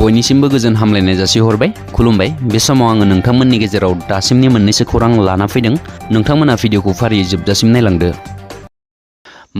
बयनिसिमबो गोजोन हामलायनाय जासिहरबाय खुलुमबाय। बे समाव आङो नोंथांमोननि गेजेराव दासिमनि मोननैसो खौरां लाना फैदों। नोंथांमोना भिडिअखौ फारियै जोबजासिम नायलांदो।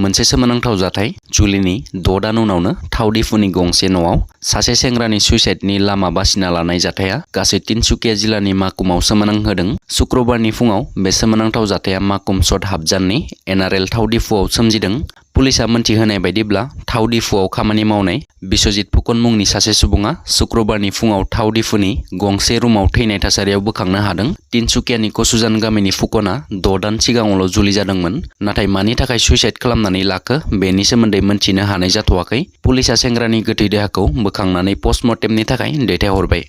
मोनसे सोमोनांथाव जाथाय। जुलिनि 6 दान उनावनो थावदिफुनि गंसे न'आव सासे सेंग्रानि सुइसाइडनि लामा बासिना लानाय जाथाया गासै तिनसुकिया जिल्लानि माकुमाव सोमोनांहोदों। शुक्रबारनि फुङाव बे सोमोनांथाव जाथाया माकुम सट हाबजाननि एनआरएल थावदिफुआव सोमजिदों। पुलिसा मोनथिहोनाय बायदिब्ला थावदिफुआव खामानि मावनाय बिश्वजित फुकन मुंनि सासे सुबुङा शुक्रबारनि फुङाव थावदिफुनि गंसे रुमाव थैनाय थासारियाव बोखांनो हादों। तिनसुकियानि कसुजान गामिनि फुकना 6 दान सिगाङावल' जुलि जादोंमोन। नाथाय मानि थाखाय सुइसाइड खालामनानै लाखो बेनि सोमोन्दै मोनथिनो हानाय जाथ'वाखै। पुलिसा सेंग्रानि गोथै देहाखौ बोखांनानै पस्टमर्टेमनि थाखाय दैथायहरबाय।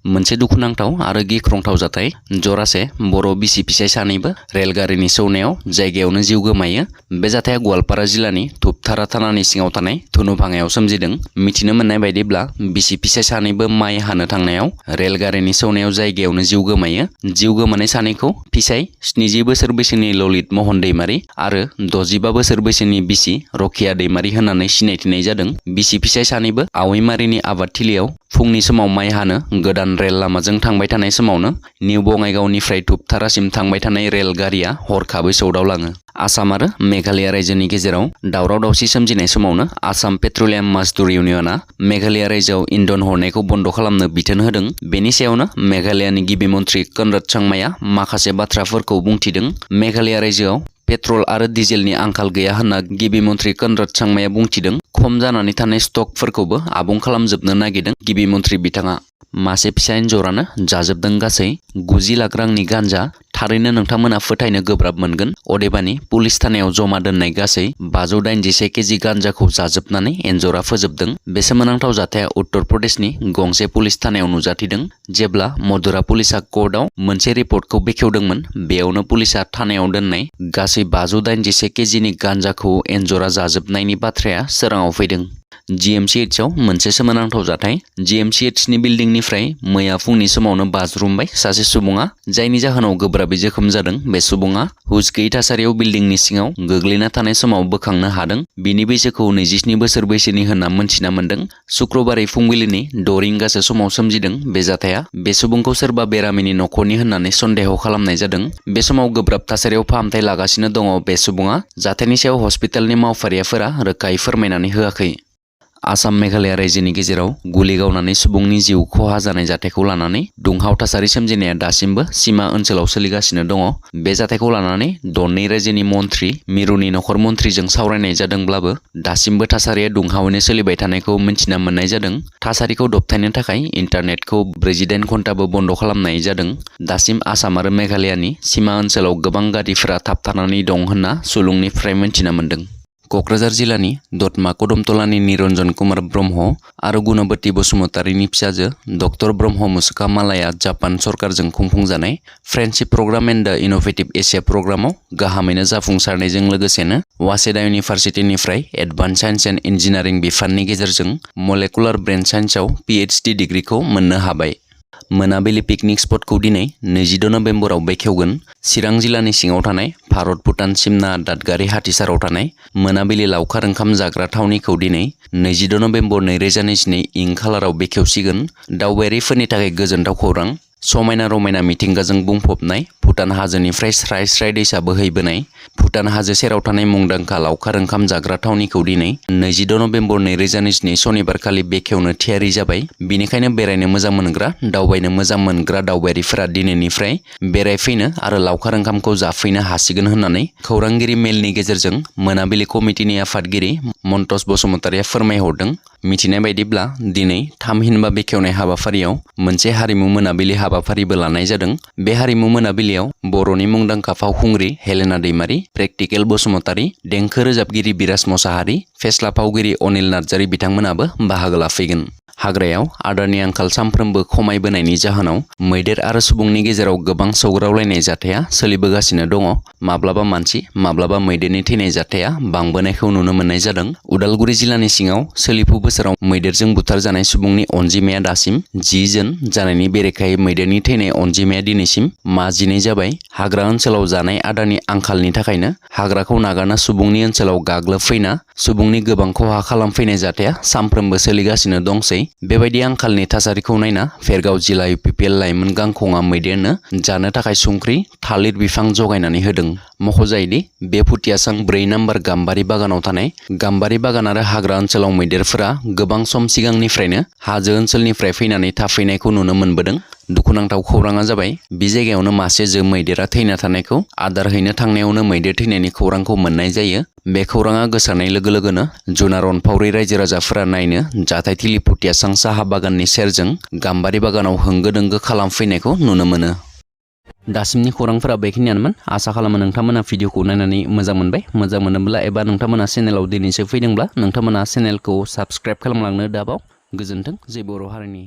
मोनसे दुखुनांथाव आरो गिख्रंथाव जाथाय। जरासे बर' बिसि फिसाय सानैबो रेलगारिनि सौनायाव जायगायावनो जिउ गोमायो। बे जाथाया गवालपारा जिल्लानि धुपथारा थानानि सिङाव थानाय धुनुभाङायाव सोमजिदों। मिथिनो मोननाय बायदिब्ला बिसि फिसाय सानैबो माइ हानो थांनायाव रेलगारिनि सौनायाव जायगायावनो जिउ गोमायो। जिउ गोमानाय सानैखौ फिसाय 70 बोसोर बैसोनि ललित महन दैमारि आरो 65 बोसोर बैसोनि बिसि रखिया दैमारि होननानै सिनायथिनाय जादों। बिसि फिसाय सानैबो आवैमारिनि आबादथिलियाव फुंनि समाव माइ हानो गोदान रेल लामाजों थांबाय थानाय समावनो निउ बङाइगावनिफ्राय धुपथारासिम थांबाय थानाय रेलगारिया हरखाबै सौदावलाङो। आसाम आरो मेघालया रायजोनि गेजेराव दावराव-दावसि सोमजिनाय समावनो आसाम पेट्रलियाम माजदुर इउनियनआ मेघालया रायजोआव इन्धन हरनायखौ बन्द' खालामनो बिथोन होदों। बेनि सायावनो मेघालयानि गिबि मन्थ्रि कनराड सांमाया माखासे बाथ्राफोरखौ बुंथिदों। मेघालया रायजोआव पेट्रल आरो डिजेलनि आंखाल गैया होनना गिबि मन्थ्रि कनराड सांमाया बुंथिदों। खम जानानै थानाय स्टकफोरखौबो आबुं खालामजोबनो नागिरदों गिबि मन्थ्रि बिथाङा। मासे फिसा एन्जरानो जाजोबदों गासै 90 लाख रांनि गान्जा। थारैनो नोंथांमोना फोथायनो गोब्राब मोनगोन। अदेबानि पुलिस थानायाव जमा दोननाय गासै 581 केजि गान्जाखौ जाजोबनानै एन्जरा फोजोबदों। बे सोमोनांथाव जाथाया उत्तर प्रदेशनि गंसे पुलिस थानायाव नुजाथिदों। जेब्ला मधुरा पुलिसा कर्टआव मोनसे रिपर्टखौ बेखेवदोंमोन, बेयावनो पुलिसा थानायाव दोननाय गासै 581 केजिनि गान्जाखौ एन्जरा जाजोबनायनि बाथ्राया सोराङाव फैदों। GMCHआव मोनसे सोमोनांथाव जाथाय। GMCHनि बिल्डिंनिफ्राय मैया फुंनि समावनो बाज्रुमबाय सासे सुबुङा, जायनि जाहोनाव गोब्राबै जोखोम जादों। बे सुबुङा हुस गैयै थासारियाव बिल्डिंनि सिङाव गोग्लैना थानाय समाव बोखांनो हादों। बिनि बैसोखौ 27 बोसोर बैसोनि होनना मोनथिना मोन्दों। शुक्रबारै फुंबिलिनि 6 रिंगासो समाव सोमजिदों बे जाथाया। बे सुबुंखौ सोरबा बेरामिनि न'खरनि होननानै सन्देह खालामनाय जादों। बे समाव गोब्राब थासारियाव फाहामथाय लागासिनो दङ बे सुबुङा। जाथायनि सायाव हस्पिटालनि मावफारियाफोरा रोखायै फोरमायनानै होआखै। आसाम मेघालया रायजोनि गेजेराव गुलि गावनानै सुबुंनि जिउ खहा जानाय जाथायखौ लानानै दुंहाव थासारि सोमजिनाया दासिमबो सिमा ओनसोलाव सोलिगासिनो दङ। बे जाथायखौ लानानै दरनै रायजोनि मन्थ्रि मिरुनि नखर मन्थ्रिजों सावरायनाय जादोंब्लाबो दासिमबो थासारिया दुंहावैनो सोलिबाय थानायखौ मिन्थिना मोननाय जादों। थासारिखौ दबथायनो थाखाय इन्टारनेटखौ 48 घन्टाबो बन्द' खालामनाय जादों। दासिम आसाम आरो मेघालयानि सिमा ओनसोलाव गोबां गारिफोरा थाबथानानै दं होनना सुलुंनिफ्राय मिन्थिना मोन्दों। क'क्राझार जिल्लानि दतमा कदमतलानि निरन्जन कुमार ब्रह्म आरो गुणबती बसुमतारीनि फिसाजो डक्टर ब्रह्म मुसुखा मालाया जापान सरकारजों खुंफुंजानाय friendship program and the innovative Asia प्रग्रामाव गाहामैनो जाफुंसारनायजों लोगोसेनो वासेदा इउनिभार्सिटिनिफ्राय एडभान्स साइन्स एन्ड इन्जिनियारिं बिफाननि गेजेरजों मलेकुलार ब्रेन साइन्सआव PhD डिग्रीखौ मोननो हाबाय। मोनाबिलि पिकनिक स्पटखौ दिनै 22 नभेम्बराव बेखेवगोन। चिरां जिल्लानि सिङाव थानाय भारत भुटान सिमना दादगारि हाथिसाराव थानाय मोनाबिलि लावखार ओंखाम जाग्रा थावनिखौ दिनै 22 नभेम्बर 2022 इं खालाराव बेखेवसिगोन। दावबायारिफोरनि थाखाय गोजोनथाव खौरां। समायना रमायना मिथिंगाजों बुंफबनाय भुटान हाजोनिफ्राय स्राय स्राय दैसा बोहैबोनाय भुटान हाजो सेराव थानाय मुंदांखा लावखार ओंखाम जाग्रा थावनिखौ दिनै 22 नभेम्बर 2022 सनिबारखालि बेखेवनो थियारि जाबाय। बिनिखायनो बेरायनो मोजां मोनग्रा दावबायनो मोजां मोनग्रा दावबायारिफोरा दिनैनिफ्राय बेरायफैनो आरो लावखार ओंखामखौ जाफैनो हासिगोन होननानै खौरांगिरि मेलनि गेजेरजों मोनाबिलि कमिटिनि आफादगिरि मन्टस बसुमतारीया फोरमायहरदों। मिथिनाय बायदिब्ला दिनै थामहिनबा बेखेवनाय हाबाफारियाव मोनसे हारिमु मोनाबिलि हाबाफारिबो लानाय जादों। बे हारिमु मोनाबिलियाव बर'नि मुंदांखा फावखुंग्रि हेलेना दैमारि, प्रेक्टिकेल बसुमतारी, देंखो रोजाबगिरि बिराज मसाहारि, फेस्ला फावगिरि अनिल नार्जारी बिथांमोनाबो बाहागो लाफैगोन। हाग्रायाव आदारनि आंखाल सानफ्रोमबो खमायबोनायनि जाहोनाव मैदेर आरो सुबुंनि गेजेराव गोबां सौग्रावलायनाय जाथाया सोलिबोगासिनो दङ। माब्लाबा मानसि माब्लाबा मैदेरनि थैनाय जाथाया बांबोनायखौ नुनो मोननाय जादों। उदालगुरि जिल्लानि सिङाव सोलिफु बोसोराव मैदेरजों बुथारजानाय सुबुंनि अनजिमाया दासिम 10 जन जानायनि बेरेखायै मैदेरनि थैनाय अनजिमाया दिनैसिम 12 जाबाय। हाग्रा ओनसोलाव जानाय आदारनि आंखालनि थाखायनो हाग्राखौ नागारना सुबुंनि ओनसोलाव गाग्लोबफैना सुबुंनि गोबां खहा खालामफैनाय जाथाया सानफ्रोमबो सोलिगासिनो दंसै। बेबायदि आंखालनि थासारिखौ नायना भेरगाव जिल्ला UPPL लाइमोन गांखंआ मैदेरनो जानो थाखाय संख्रि थालिर बिफां जगायनानै होदों। मख'जायोदि बे फुथियासां 4 नम्बर गाम्बारि बागानाव थानाय गाम्बारि बागान आरो हाग्रा ओनसोलाव मैदेरफोरा गोबां सम सिगांनिफ्रायनो हाजो ओनसोलनिफ्राय फैनानै थाफैनायखौ नुनो मोनबोदों। दुखुनांथाव खौराङा जाबाय बिजायगायावनो मासे जो मैदेरा थैना थानायखौ आदार हैनो थांनायावनो मैदेर थैनायनि खौरांखौ मोननाय जायो। बे खौराङा गोसारनाय लोगो लोगोनो जुनार अनफावरि रायजो राजाफोरा नायनो जाथायथिलि फुथियासां साहा बागाननि सेरजों गाम्बारि बागानाव होंगो दोंगो खालामफैनायखौ नुनो मोनो। दासिमनि खौरांफोरा बेखिनियानोमोन। आसा खालामो नोंथांमोना भिडिअखौ नायनानै मोजां मोनबाय। मोजां मोनोब्ला एबा नोंथांमोना चेनेलाव दिनैसो फैदोंब्ला नोंथांमोना चेनेलखौ साबस्क्राइब खालामलांनो दाबाव। गोजोन्थों। जय बर' हारिनि